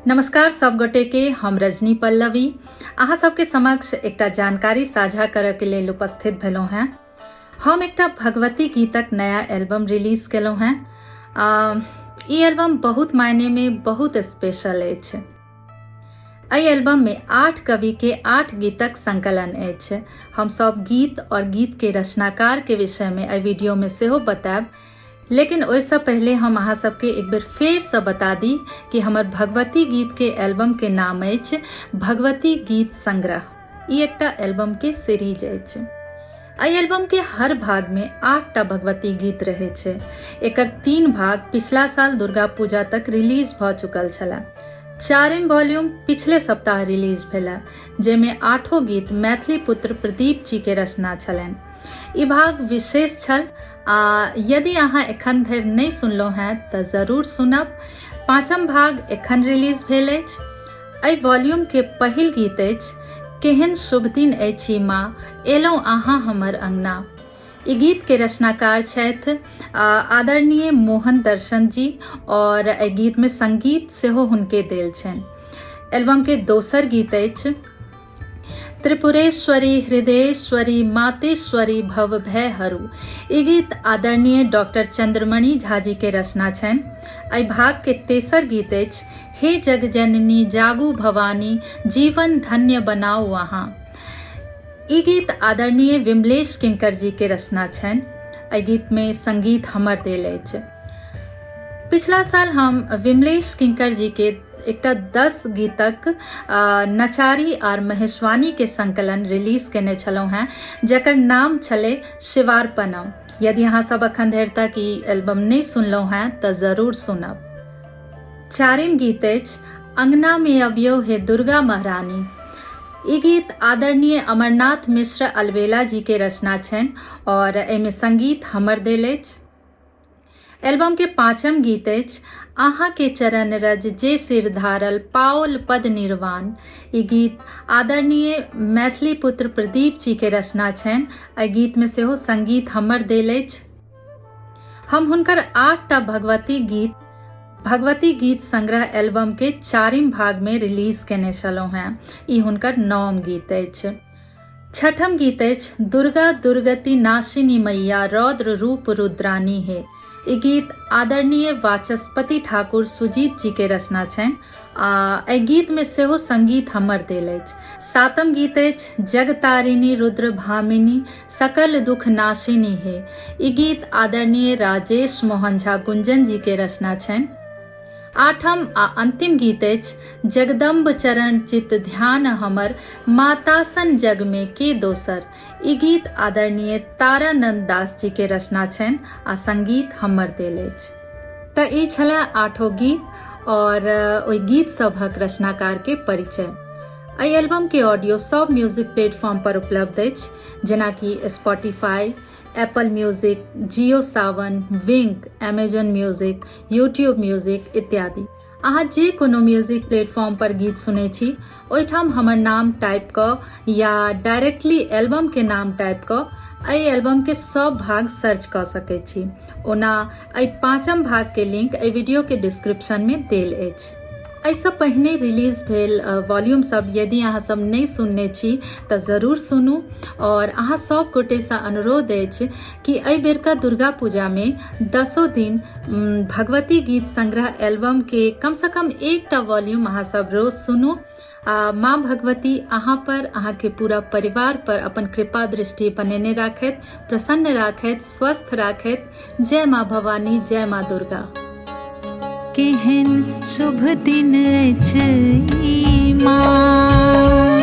नमस्कार सब गोटे के, हम रजनी पल्लवी अहाँ सबके समक्ष एकटा जानकारी साझा करऽ के लेल उपस्थित भेलहुँ हेँ। हम एकटा भगवती गीतक नया एल्बम रिलीज केलहुँ हेँ। ई एल्बम बहुत मायने में बहुत स्पेशल अछि। एहि एल्बम में 8 कवि के 8 गीतक संकलन अछि। हम सब गीत और गीत के रचनाकार के विषय में एहि वीडियो में सेहो बतायब, लेकिन ओहिसँ पहिले हम अहाँ सबके एक बेर फेरसँ बता दी कि हमर भगवती गीत के एल्बम के नाम अछि भगवती गीत संग्रह। ई एकटा एल्बम के सीरीज अछि। एहि एल्बम के हर भाग में 8टा भगवती गीत रहे छै। एकर 3 भाग पिछला साल दुर्गा पूजा तक रिलीज भ चुकल छला। 4म वॉल्यूम पिछले सप्ताह रिलीज भेला, जाहिमे 8 गीत मैथिली पुत्र प्रदीप जी के रचना छलनि। ई भाग विशेष छल आ यदि अहाँ एखन धरि नहि सुनलहुँ हैं तऽ जरूर सुनब। 5म भाग एखन रिलीज भेल अछि। एहि वॉल्यूम के पहिल गीत अछि केहन शुभ दिन अछि माँ एलहुँ अहाँ हमर अंगना। ई गीत के रचनाकार छथि आदरणीय मोहन दर्शन जी और एहि गीत में संगीत सेहो हुनके देल छनि। एल्बम के दोसर गीत अछि त्रिपुरेश्वरी हृदयेश्वरी मातेश्वरी भव भय हरू। ई गीत आदरणीय डॉक्टर चंद्रमणि झा जी के रचना छनि। एहि भाग के तेसर गीत अछि हे जगजननी जागू भवानी जीवन धन्य बनाउ अहाँ। ई गीत आदरणीय विमलेश किंकर जी के रचना छनि। एहि गीत में संगीत हमर देल अछि। पिछला साल हम विमलेश किंकर जी के एकटा 10 गीतक नचारी आर महेशवानी के संकलन रिलीज केने छलहुँ हेँ, जकर नाम छलै शिवार्पणम। यदि अहाँ सब अखन धरि तक ई एल्बम नहि सुनलहुँ हेँ तऽ जरूर सुनब। 4म गीत अछि अंगना में अबियौ हे दुर्गा महारानी। ई गीत आदरणीय अमरनाथ मिश्र अलबेला जी के रचना छनि और एहिमे संगीत हमर देल अछि। एल्बम के 5म गीत अछि अहाँ के चरण रज जे सिर धारल पाओल पद निर्वाण। ई गीत आदरणीय मैथिली पुत्र प्रदीप जी के रचना छनि। एहि गीत में सेहो संगीत हमर देल अछि। हम हुनकर 8टा भगवती गीत संग्रह एल्बम के 4म भाग में रिलीज केने छलहुँ हेँ। ई हुनकर 9म गीत अछि। 6म गीत अछि दुर्गा दुर्गति नाशिनी मैया रौद्र रूप रुद्रानी हे। ई गीत आदरणीय वाचस्पति ठाकुर सुजीत जी के रचना छनि आ एहि गीत में सेहो संगीत हमर देल अछि। 7म गीत अछि जगतारिणी रुद्र भामिनी सकल दुख नाशिनी हे। ई गीत आदरणीय राजेश मोहन झा गुंजन जी के रचना छनि। 8म आ अंतिम गीत अछि जगदम्ब चरण चित ध्यान हमर मातासन जग में के दोसर। ई गीत आदरणीय तारानंद दास जी के रचना छनि आ संगीत हमर देल अछि। तऽ ई छलै 8 गीत और ओहि गीत सभक रचनाकार के परिचय। एहि एल्बम के ऑडियो सब म्यूजिक प्लेटफॉर्म पर उपलब्ध अछि, जेनाकि Spotify, Apple music, Jio Saavn, Wynk, Amazon music, YouTube music इत्यादि। अहाँ जे कोनो म्यूजिक प्लेटफॉर्म पर गीत सुनै छी ओहिठाम हमर नाम टाइप कऽ या डायरेक्टली एल्बम के नाम टाइप कऽ एहि एल्बम के सब भाग सर्च कऽ सकै छी। ओना एहि 5म भाग के लिंक एहि वीडियो के डिस्क्रिप्शन में देल अछि। एहिसँ पहिने रिलीज भेल वॉल्यूम सब यदि अहाँ सब नहि सुनने छी तऽ जरूर सुनू। और अहाँ सब गोटेसँ अनुरोध अछि कि एहि बेरका दुर्गा पूजा में 10 दिन भगवती गीत संग्रह एल्बम के कम से कम एकटा वॉल्यूम अहाँ सब रोज सुनू। आ माँ भगवती अहाँ पर, अहाँ के पूरा परिवार पर अपन कृपा दृष्टि बनेने राखैत, प्रसन्न राखैत, स्वस्थ राखैत। जय माँ भवानी, जय माँ दुर्गा। केहन शुभ दिन अछि ई माँ,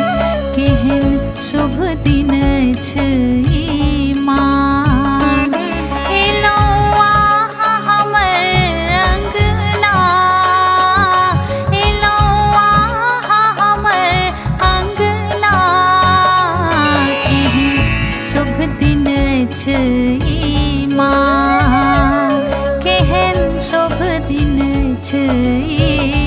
केहन शुभ दिन अछि ई माँ। एलहुँ अहाँ हमर अंगना, एलहुँ अहाँ हमर अंगना। केहन शुभ दिन अछि ई माँ, केहन शुभ दिन अछि ई